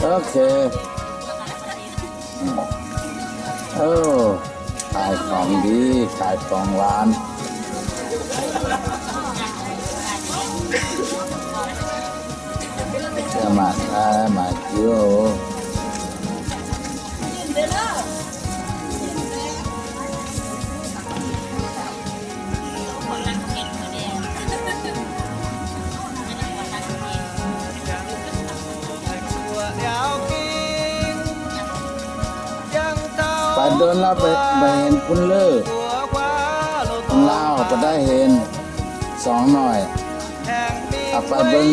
Ok. Ov, ขายของดี ขายของหวาน จะมาขายหมากเขียว ไปโดนแล้ว ไป ไปเห็นคุณเลิศ ลาว ไปได้เห็น สองหน่อย เอาไปเบิ่ง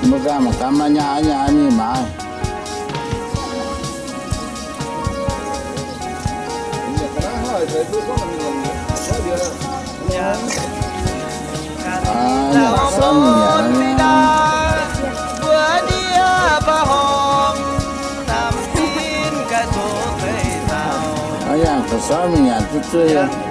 Mbuo ganh mangc gaax maaih nyaah, nyaah mingh maaiz. Aa, nyaah sou mingh nyanc. Aa, nyaah sou mingh nyanc zuqc zuiz.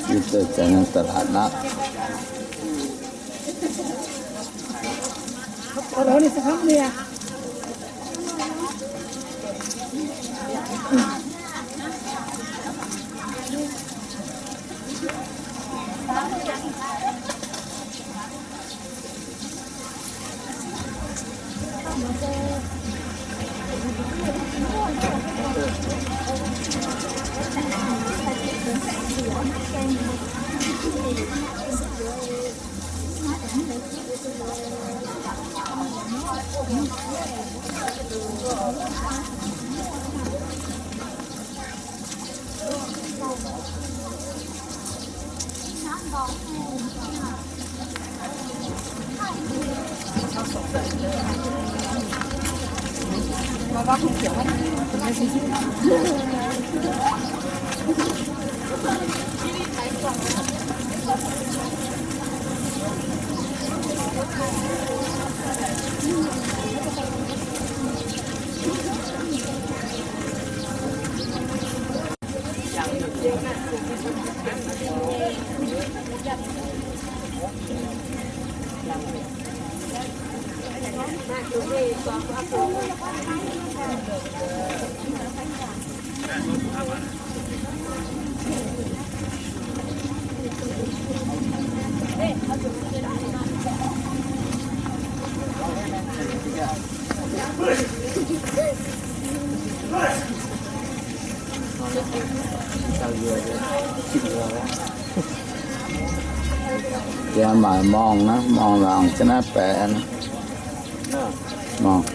Yie daaih zanc naaiv da'laatc naqv. Yie maaih morngh naaiv, morngh laangc ga'naaiv baeqc. Morngh.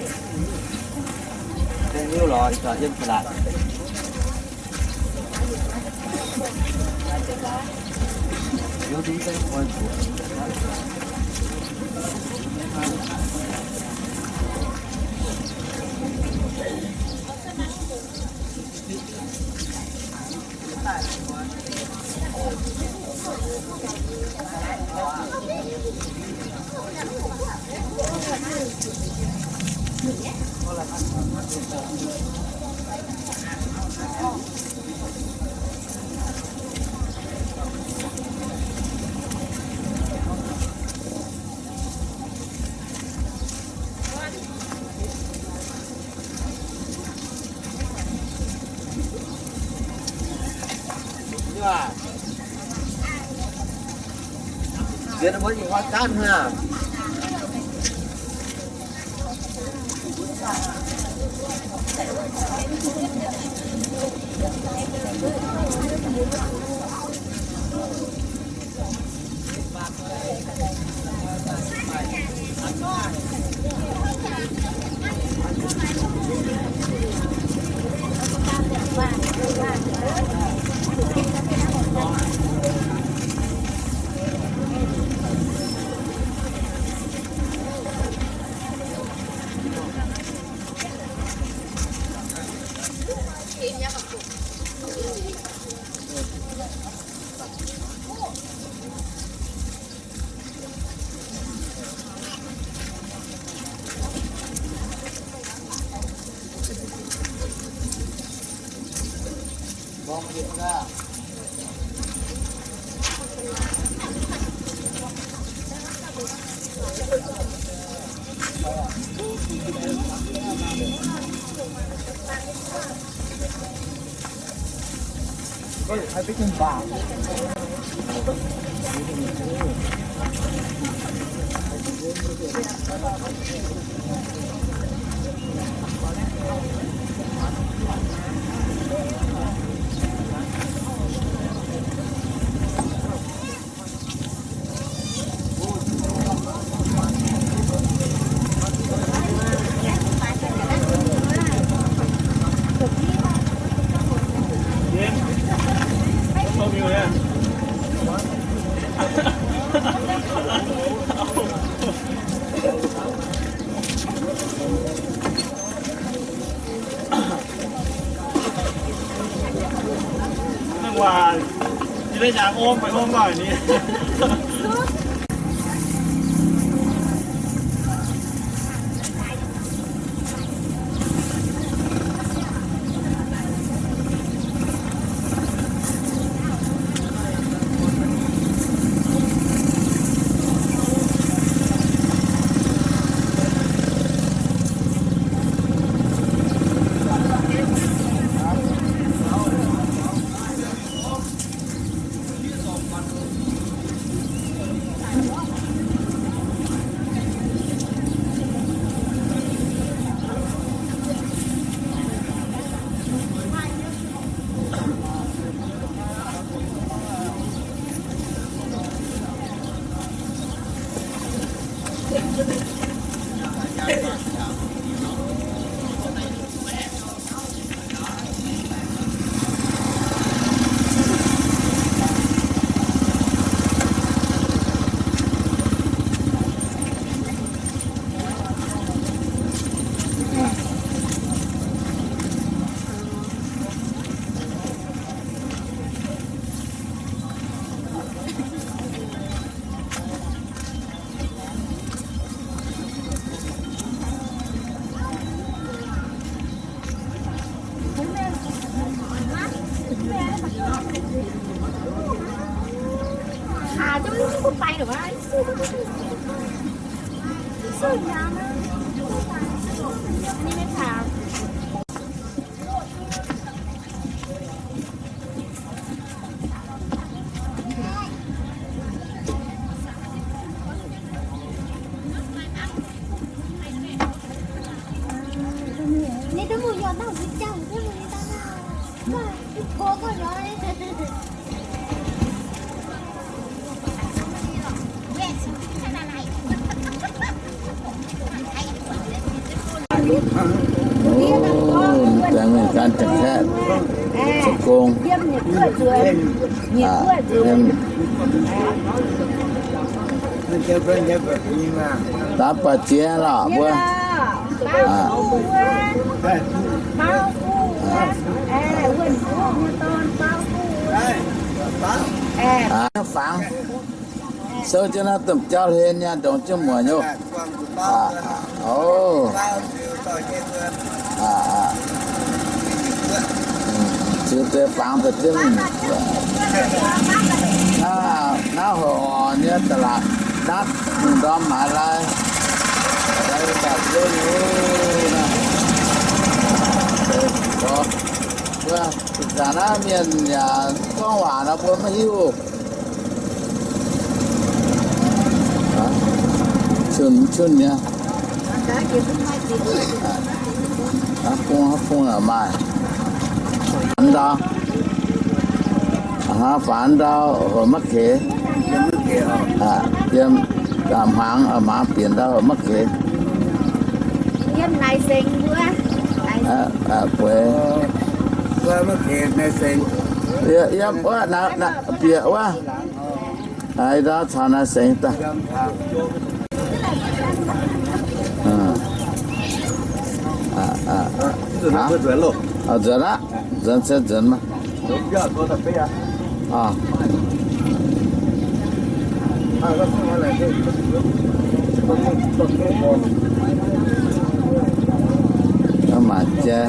Waac, yie mbuo hnyangx om, maiv om maiv ni. Ov, daaih mingh gan jangx kaeqv, zoux gong. Yiem daaih baac jiex lorqc mbuo. Fangx. Sou jienv naaiv domh jauv hlen nyaanh ndongc jienv muonc nyei. Ov. Ziux deix fangx daaih jienv mingh. Naaiv, naaiv hoc nyei da'latc, naaiv mingh ndorm maaiz lai. Mbuo zanc naaiv mienh yaac gorngv waac nor mbuo maiv hiuv. Cun, cun nyei. Hnangv bung, hnangv bung maaih. Faanx ndau. Hnangv faanx ndau hoc maiv keix. Yiem hmaangx, hmaangx bieqc ndau hoc maiv keix. Yiem Naaiv Sengx wuov. Bueix. Yiem wuov, bieqc wuov. Ih ndau caux Naaiv Sengx daaih. Nzuonx aqv, nzuonx se nzuonx maah. Maaih jai,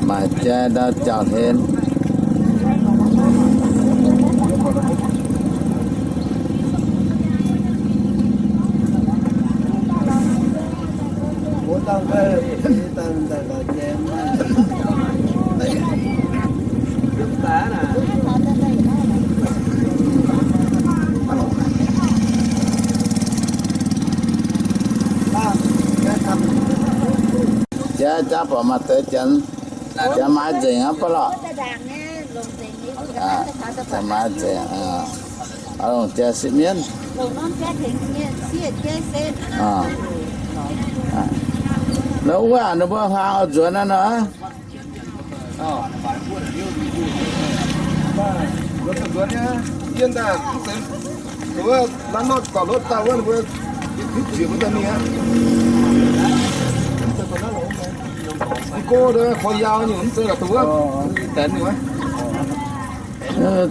maaih jai ndau jauv-hlen. Jaa, jaa baac maaih deix janx, jaa maaih nzengc aqv baav lorqc. Jaa maaih nzengc, longc jaa sipv mienv. Nor wuov ninh mbuo hlang oix nzuonx naaiv nor.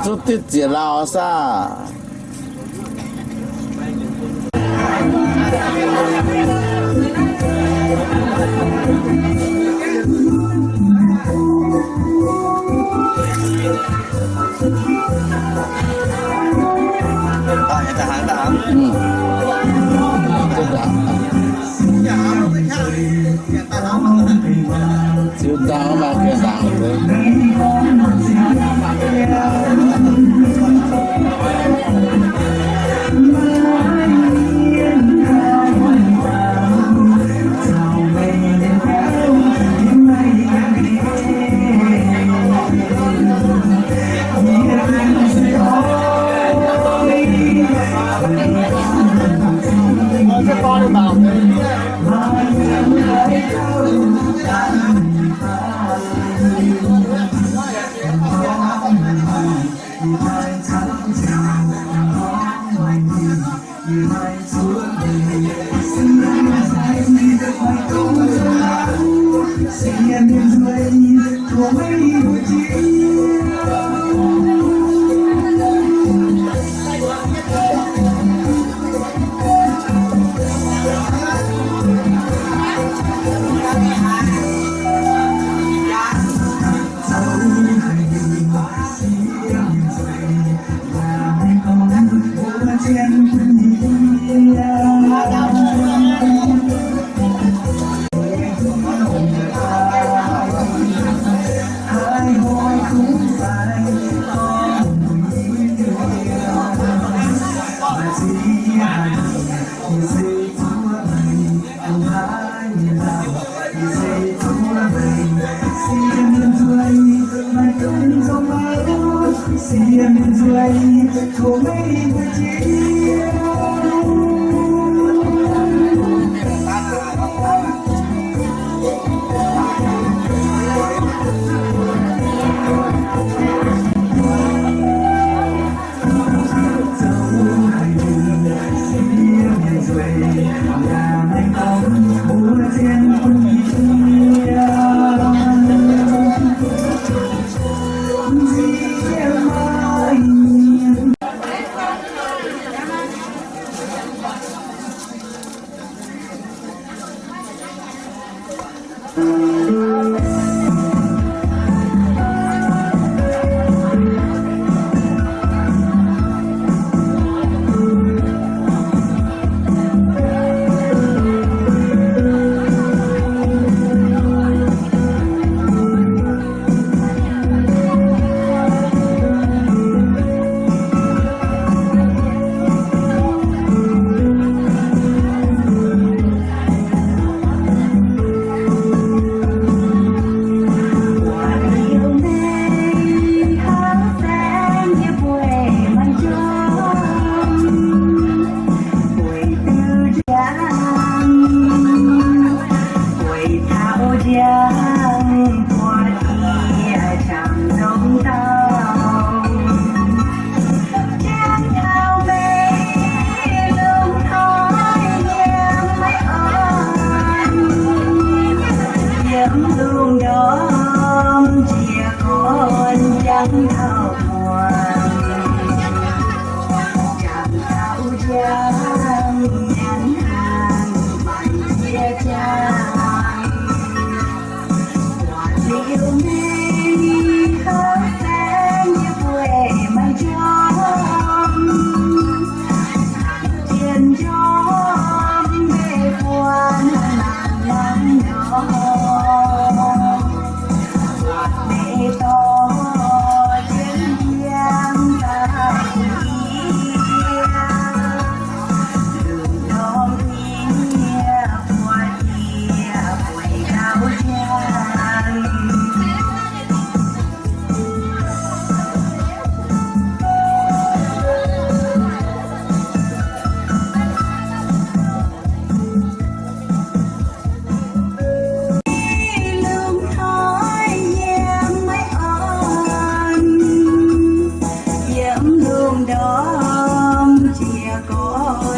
Zuqc diqv zieqc lauh saah. Ziux dangh mangc gaax dangh.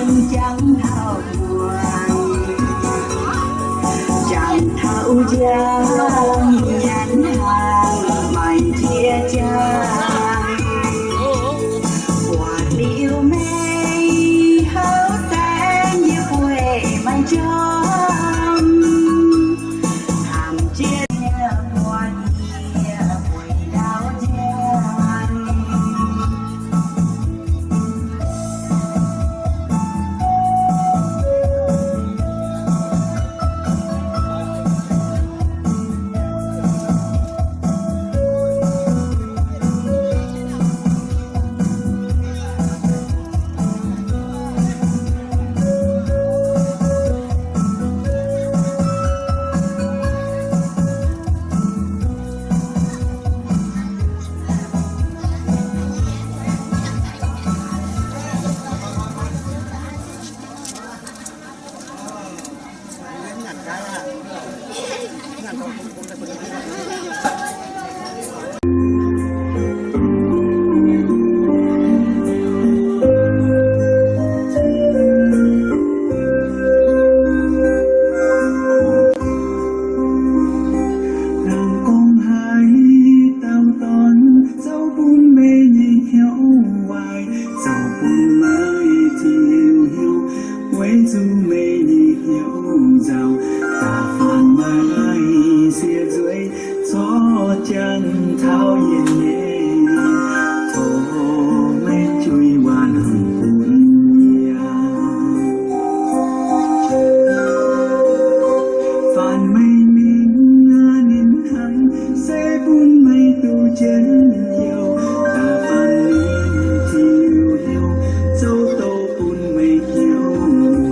Jangx taux muangx, jangx taux njang, nyanc hnaangx maaih jiex jaaix. Buatc liuz meih houv saeng yie bueix maaih njormh, hnamv jiex buatc yie bueix ndau njang. Laengz gorngv haiz dauh dorn, zoux bun meih nyei hnyouv waaic, zoux bun meih tiuv hnyouv, weic zuqc meih nyei hnyouv nzauh, da'faanh meih siev nzueic, corc jangx taux yienc nyei. Tov meih juix waac hnangv bun yie. Faanh meih mingh ninh hnangv, se bun meih duqv njien-youh, da'faanh ninh tiuv hnyouv, zoux douz bun meih hnyouv mun,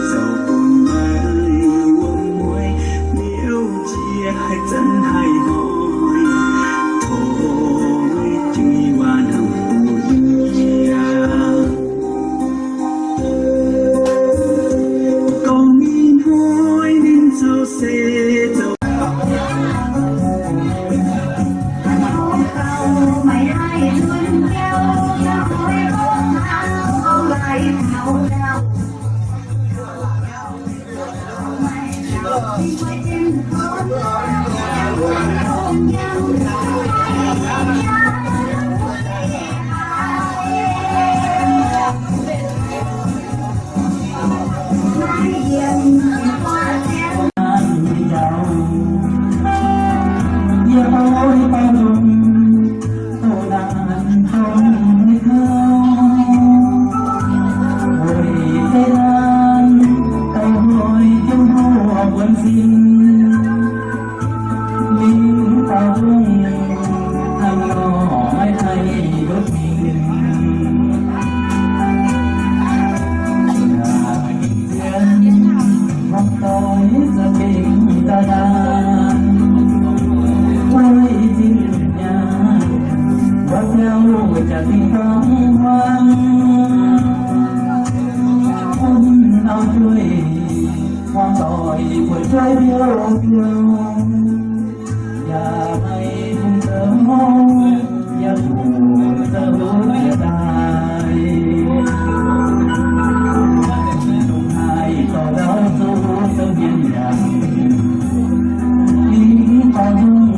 zoux bun meih wuom-mueiz, liouh jiex haih zanc haih hnoi. Tov meih juix waac hnangv bun yie. Gorngv ih hnoi ninh zoux se zoux Yaac maiv bun zoux hnyouv, yaac bun zoux hluv jiex daaih. Dongh naaiv dorh ndau zuqc zoux mienh yaac, mingh dorh nzungh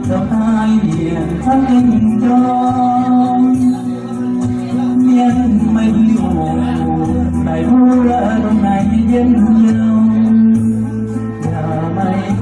zoux daaih mienh camv gengh jorm. Mienh maiv hiuv daaih mbuo dongh naaiv nyei njien-youh, yaac maiv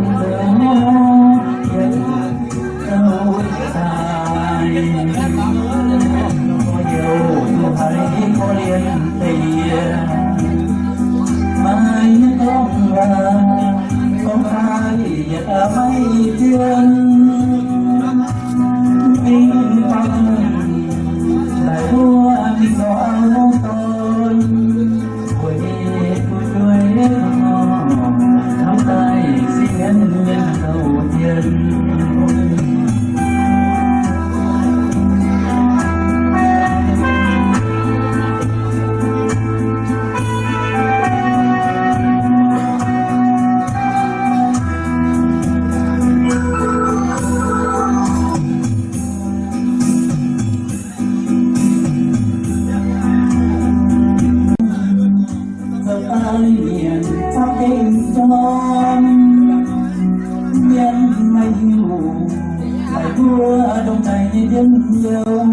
Yiem hnyouv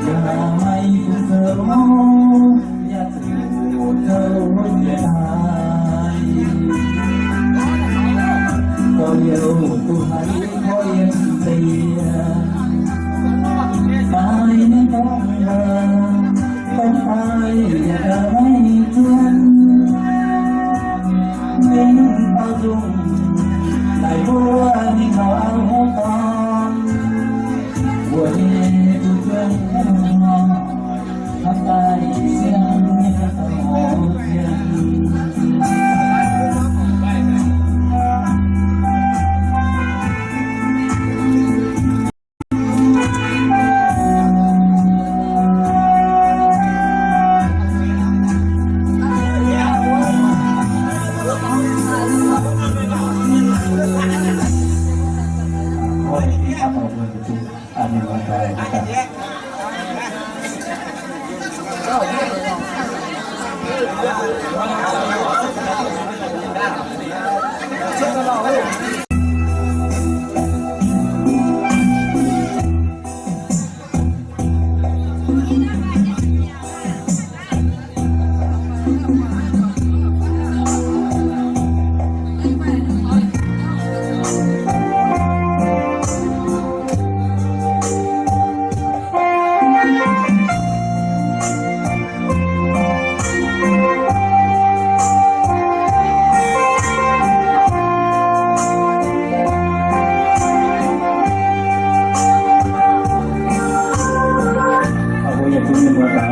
yaac maiv bun zoux, yaac zuqc zoux njiec daaih. Gorx-youz duqv haiz gorx-youz diex, daaih mingh gorngv waac, gorngv daaih yaac maiv zien. Mingh baaux nzung daaih mbuo mingh taux auv dorn, mbuo nyei duqv jueiv hnangv daaih siang nyei dorh zien. Mbuo yietc zungv mienh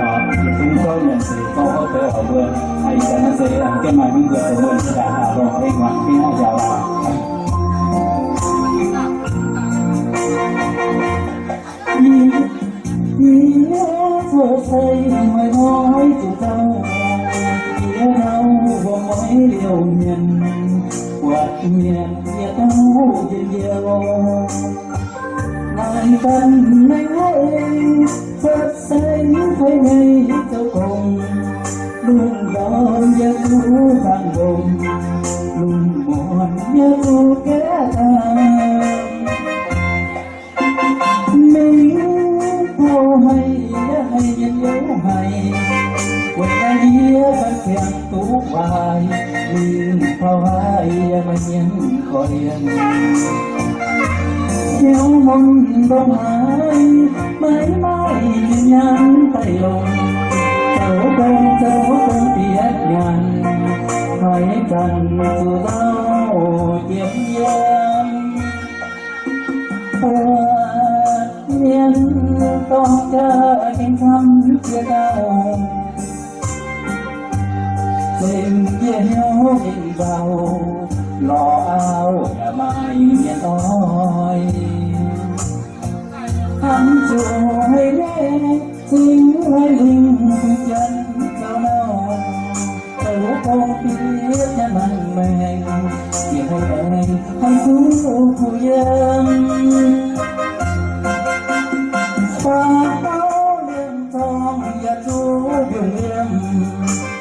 muoz doic oc, yietc zungv zorqv nyanc seix zorqv hopv deix oc mbuo. Ih zanc naaiv se jienv maaih mv nzuonx dongh mbuo nyei jaax haac longc beng muangx beng haaix njaaux laaix. Yie, yie zoux sei maiv hnoi zuqc zauh, yie zauh wuom mueiz liouh mienh, buatc mienh yietc dauh njien-youh. Naaiv ganh naaiv weic, zoux sei kuiv nyei zoux gong, lungh ndorm yie zuqc zaangc lomc, lungh muonz yie zuqc gaeqv daaih. Mingh taux haaix yaac haih njien-youh haic, weic naaiv yie ganh ziangh duqv waaic. Mingh taux haaix yaac maaih mienh korv-lienh. Hnyouv mun ndongc haaix maiv maaih jiex nyaanh daaih longc, zoux gong zoux gong bieqc nyaanh, haaix zanc zuqc ndau jiem yiem. Buatc mienh dorng jaa gengh camv ziex dauh, zengc njiec hnyouv mingh nzauh, lorz auv yaac maaih mienh oix. Hnamv zuqc haiz nyei singx haiz lingh fingx janx zoux nouh, zoux gong bieqc nyaanh maengc maengc, yie haiz aengx haih duqv kuh yiem. Baac auv liemh zorng yaac zuqc mbiungc liemh,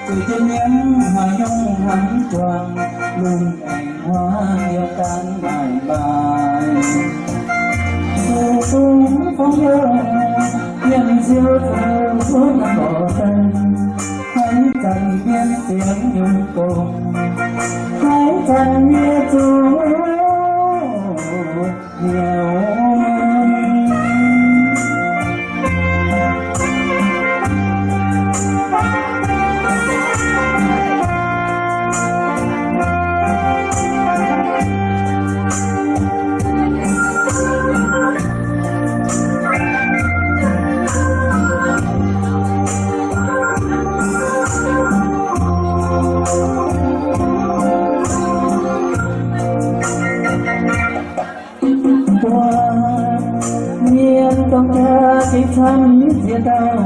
zuqc jienv nyiemv haaix nyungc hnamv juangc, lungh aengx hmuangx yiem dangh naaic maaih. Zuqc dungx gorngv youh, mienh siou zuqc cuotv lorz daaih, haaix zanc mienh ziangx nyungc gong, haaix zanc mienh zuqc hnyouv mun. Buatc mienh dorng jaa gengh camv ziex dauh,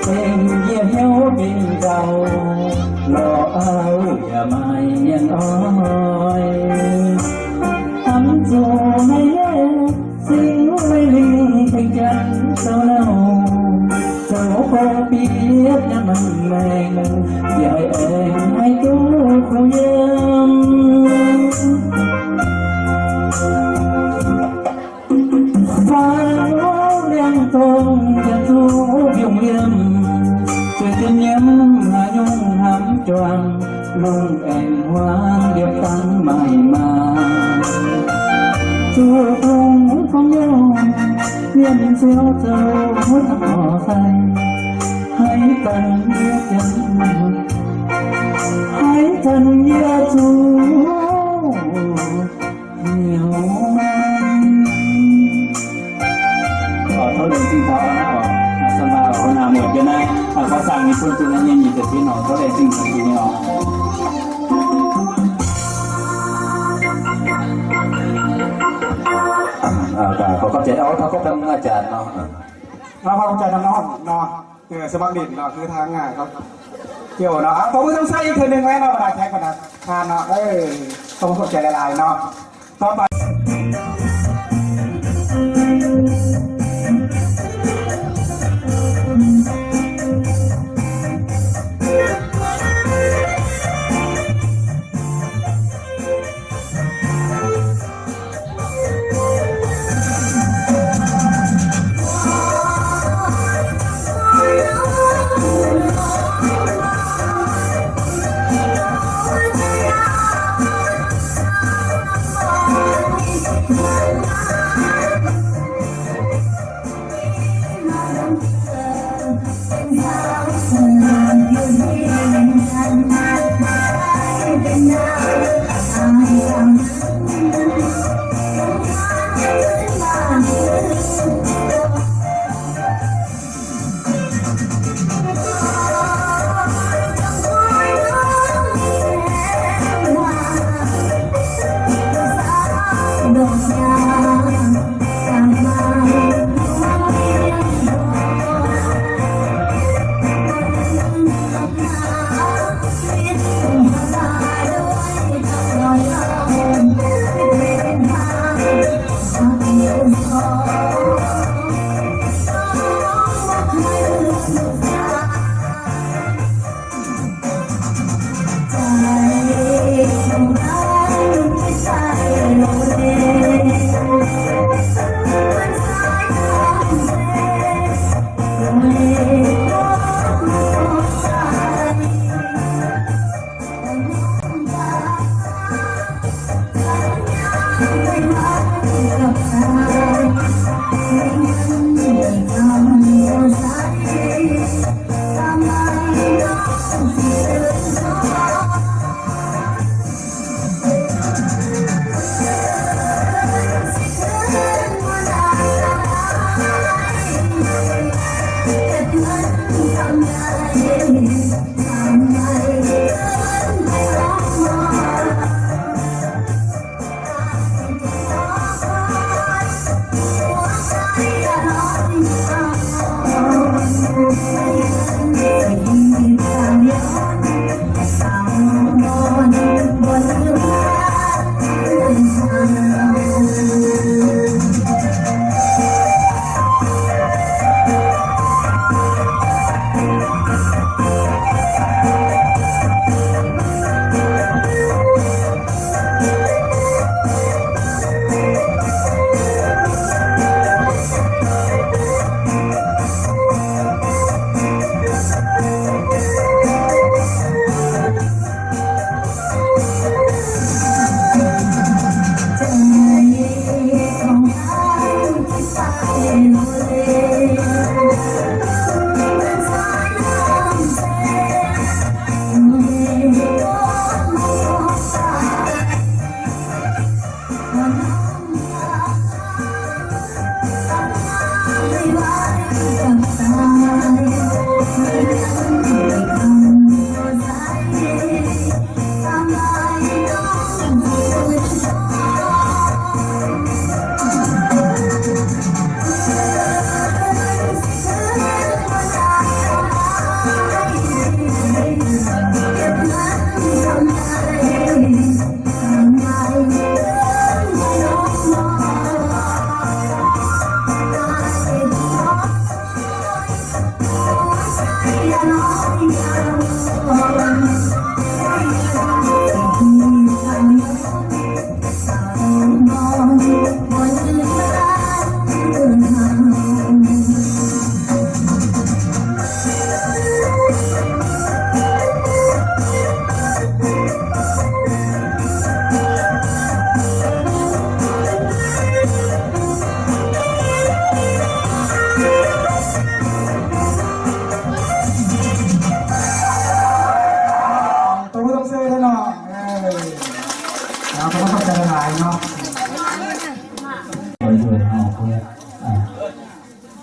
zengc njiec hnyouv mingh nzauh, lorz auv yaac maaih mienh oix. Hnamv zuqc haiz nyei singx haiz lingh tengx janx zoux nouh, zoux gong bieqc nyaanh maengc maengc, yie haiz aengx haih duqv kuh yiem. Ziouv zoux muotv oix sai, haiz zanc yie janx, haiz zanc yie zuqc hnyouv. Tov laengz zingh taux naaiv oc, sanh maaih oc, naaiv muoc jienv naaiv, gorngv saangh ninh bun zuqc naaiv nyei nyic ziepc fingx oc, tov laengz zingh taux ninh oc. Gorngv gapv jaaix oc, tov gorngv gapv jaaix nor. Nor, nor, se mangc ninh nor, heuc taux aav, jiouv nor, aa, tov mbuo dongh sai ih hnoi ninh maiv nor, maiv daaih jangx ga'naaiv taan nor, tov mbuo jaaix laaix laaix nor.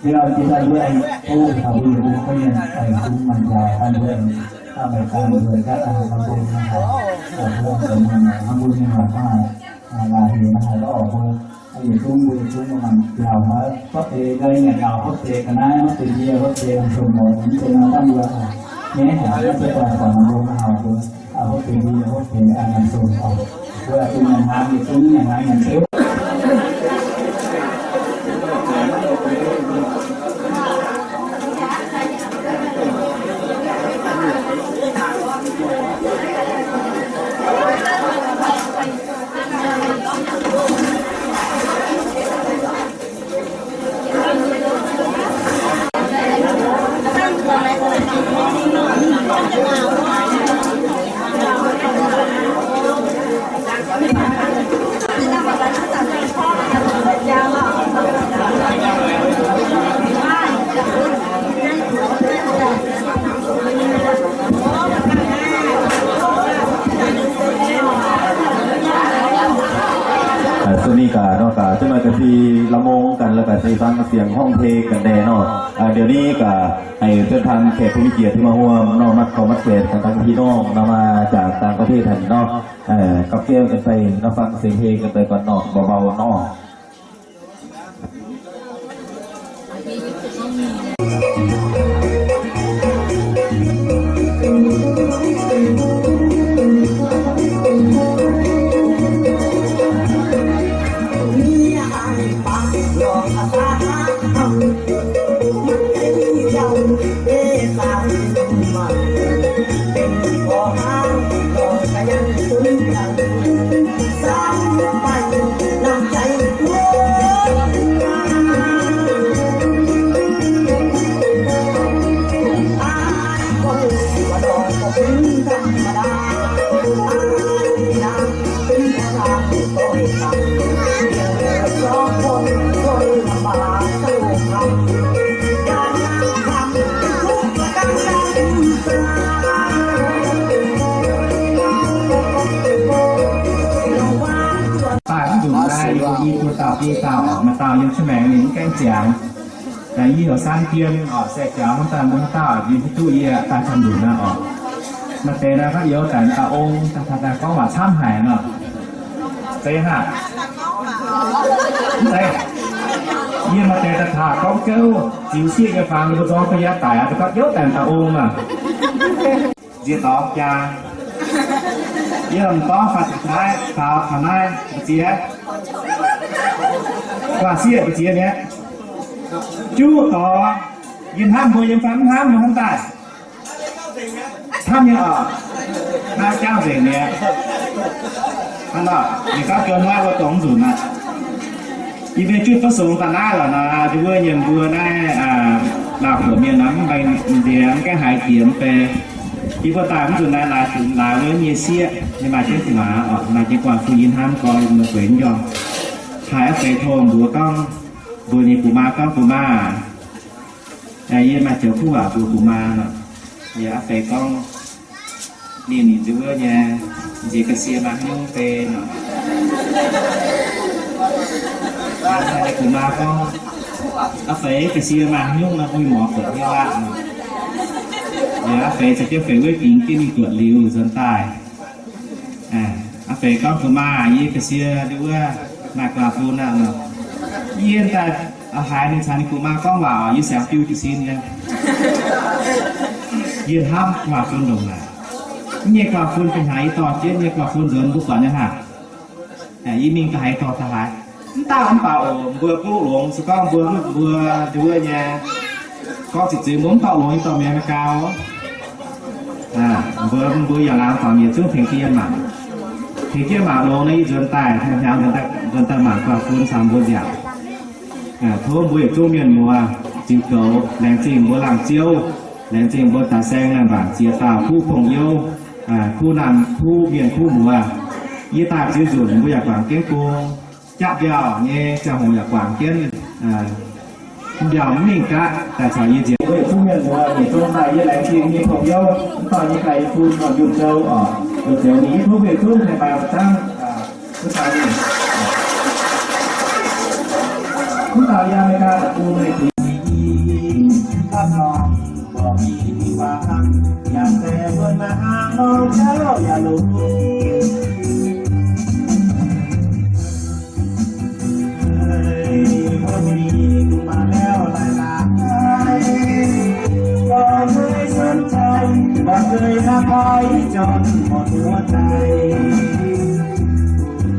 Liuz jiex daaih mbuo aengx bun taux mbuo yietc bung gorngv mienh aengx bun maanc njaaux daaih mbuo aengx daaih meih daaih mbuo ganh daaih hnamv bun nyei haic, hnamv bun nyei haic, hnamv bun nyei haic, laaix heuc naaiv haic lorh mbuo, yietc zungv mbuo yietc zungv mbuo maanc njaaux maiv, hopv deix nqaai nyanc njaaux, hopv deix ga'naaiv, hopv deix ndie, hopv deix hnangv nzunc nor, mv zeiz nor dangh mbuo haic nyei haic, mv zeiz daaih buatc hnamv bun nyei haic mbuo. Hopv deix ndie, hopv deix hnangv nzunc oc. Mbuo zuqc nyanc hnaangx, yietc zungv nyanc hnaangx nyanc beuv. Aa, ช่วงนี้ก็ เนาะ ก็ จักหน่อยก็สิลำวงกัน แล้วก็สิฟังเสียงฮ้องเพลงกันแด่ เนาะ อ่า เดี๋ยวนี้ก็ให้เพื่อนท่านแขกผู้มีเกียรติที่มาร่วม เนาะ มัดข้าวมัดแขนกัน ทั้งพี่น้อง เนาะ มาจากต่างประเทศ หั้น เนาะ เอ่อ กับแกล้มกันไป เนาะ ฟังเสียงเพลงกันไปก่อน เนาะ เบาๆ เนาะ Daaih mv nzunc naaiv yie mbuo i buo dauh biei dauh, maaih dauh yiem Cien Maengx ninh mv gaengh ziangx. Yie heuc San Jien oc, se jaux hnangv daaih mbuo haaix dauh yie hiuv duqv yie daaih camv nzunc naaiv oc. Maaih deix naaiv gorngv youz daaih dauh ong, daaih gorngv waac camv haic nor. Zeiz haic. Mv zeiz. Yie maaih deix daaih taux gorngv gouv ziux sieqv nyei fangx, mbuo nzorng fai yaac daic aqv, gorngv youz daaih dauh ong nor. Nziex dorngx jaa. Yie m'dorv faah ziepc naaiv, faaux taux naaiv mbu'ziex. Guaav sieqv mbu'ziex mi'aqv. Juqv dorngx, yie hnamv mbuo yiem fai mv hnamv mbuo hnamv daaih. Hnamv nyei oc. Naaiv jauv nzengc mi'aqv. Hnangv nor, ninh gorngv gau naaiv wuov dongh nzunc aqv. Yie mbuo juqv duqv sung daaih naaiv lorqc nor, yie mbuo nyiemc mbuo naaiv, aa, laauh kuoqv mienh nor, mv baeng nziex mv gaengh haiz jiex mv bei. Yie mbuo daaih mv nzunc naaiv laaix zunc laaix wuov nyei sieqv, ninh maaih jienv gu'nguaaz oc, maaih jienv gu'nguaaz kuh yie hnamv gorngv yie mbuo gueix mv njormh. Haiz a'feix tov mbuox gorngv, mbuox ninh gu'maa gorngv, gu'maa, yie maaih joux kuv waac mbuox gu'maa nor. Yie a'feix gorngv, ninh nduov nyei, nziex ga'sie maaih nyungc bei nor. Gu'maa gorngv, a'feix ga'sie maaih nyungc nor, mbuo morz buatc nyei aqv. Yie a'feix caux jienv feix wuov bingx jienv mingh buatc liuz nzuonx daaih. A'feix gorngv, gu'maa, yie ga'sie nduov maaih gu'nguaaz fun aqv nor. Yie daaih haiz ninh caux ninh gu'maa gorngv waac, yie siangx biu jiez sin nyei. Yie hnamv gu'nguaaz fun ndongc naaic. Mv nyei gu'nguaaz fun ga'hnyangx yie dorh jienv nyei gu'nguaaz fun nzuonx mbuo buatc nyei hnangv. Yie mingh ga'haiz dorh da'haaix. Mv dauh mv baac oc, mbuo guv longx, se gorngv mbuo mv, mbuo nduov nyei, gorngv ziqc zuiz mbuo mv dorh longx nyei dorh mienh gau. Mbuo, mbuo yaac laangz dorngc yietc zungv tengx jienv mangc. Tengx jienv mangc longx naaiv yie nzuonx daaih, hnyangx nzuonx daaih mangc gu'nguaaz fun caux mbuo nziaauc. Tov mbuo yietc zungv mienh muoz ziux goux, laengz zingh mbuo laangz ziouv, laengz zingh mbuo daaih saeng naaiv mbaanc ziex dauh kuv pong youv, kuv naamh kuv mienh kuv muoz. Yie daaih ziux nzunc mbuo yaac guangc jienv gong, jaqv mbiauh nyei ziangh hoc yaac guangc jienv, mbiauh mv mingh gaax daaih caux yie nziaauc. Mbuo yietc zungv mienh muoz yietc zungv daaih yie laengz zingh nyei pong youv, mv dorh nyei ganh fun oc, Yunh Zou oc, Yunh Zou ninh hiuv duqv mbuo yietc zungv naaiv baengh zanv, mv dauh yie, mv dauh yie America deic-bung naaiv dingc. Mv baac mbuo mingh waac hnangv, yaac se wuov naaiv hnangv nor jauv yaac longx. Mbuo mingh maaih lauh laaix laangz, mbuo mv zuqc cai, mbuo zuqc hnangv paaiv jorn mbuo wuov daaih.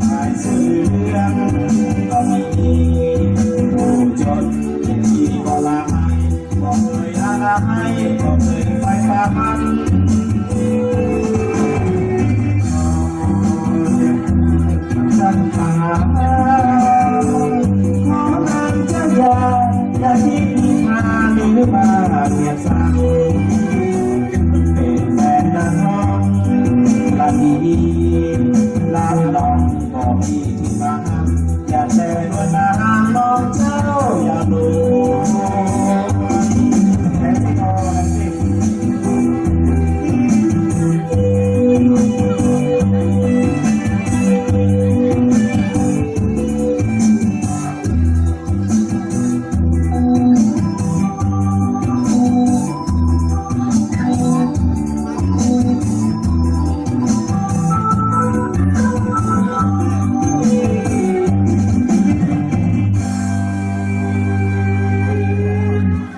Haiz zuqc liangv, mbuo mingh, mbuo jorn, mbuo mingh gorngv laaix haiz.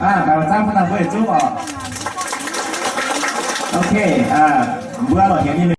Aa, mbuo zangv bun daaih mbuo yietc zungv oc. Ok, aa, mbuo lorz hienx nyei.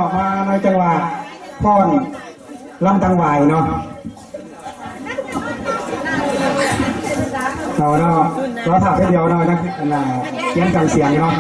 ออกมาในจังหวะฟ้อนรำตังหว่ายเนาะ เราเนาะ เราถามแป๊บเดียวเนาะ นะ เตรียมเครื่องเสียงเนาะ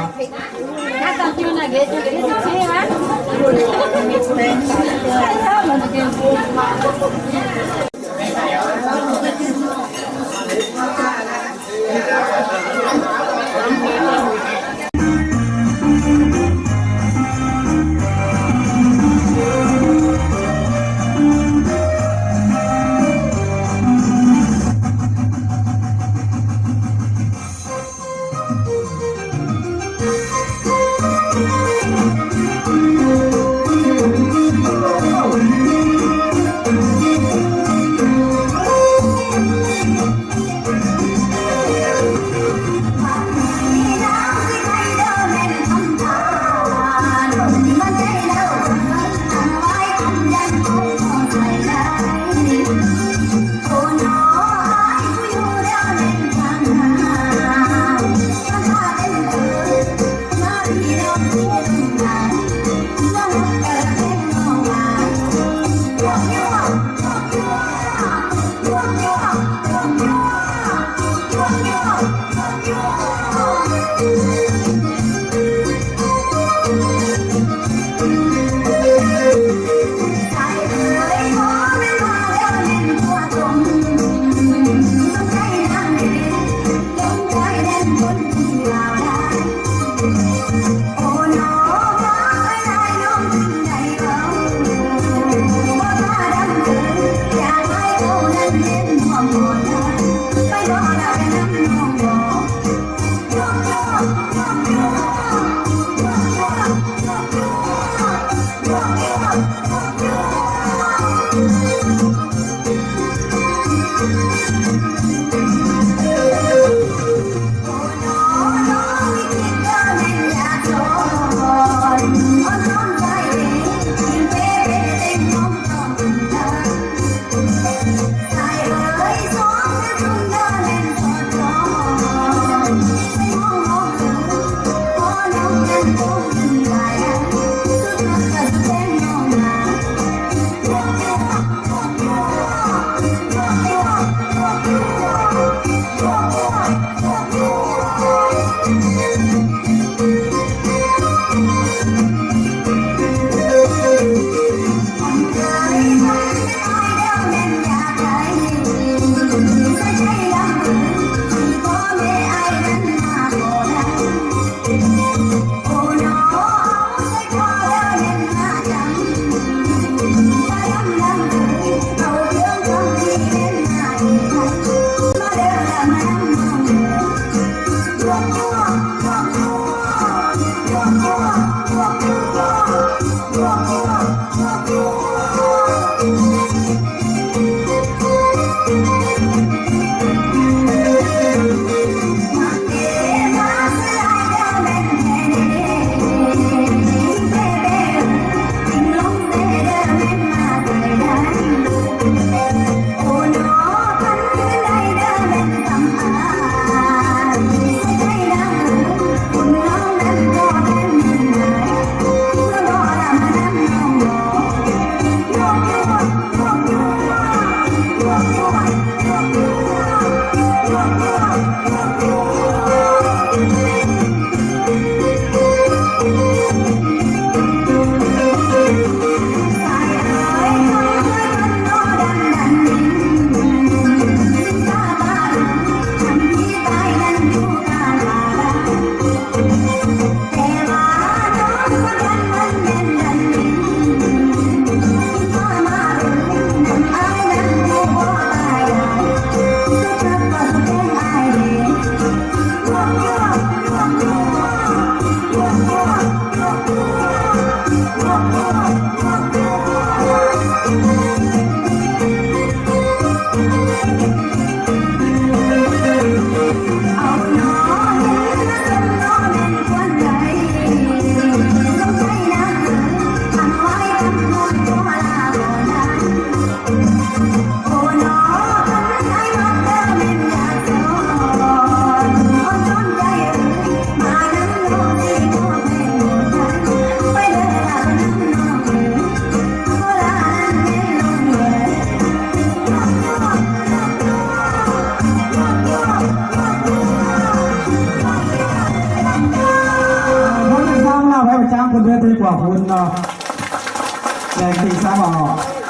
Laengz zingh camv oc.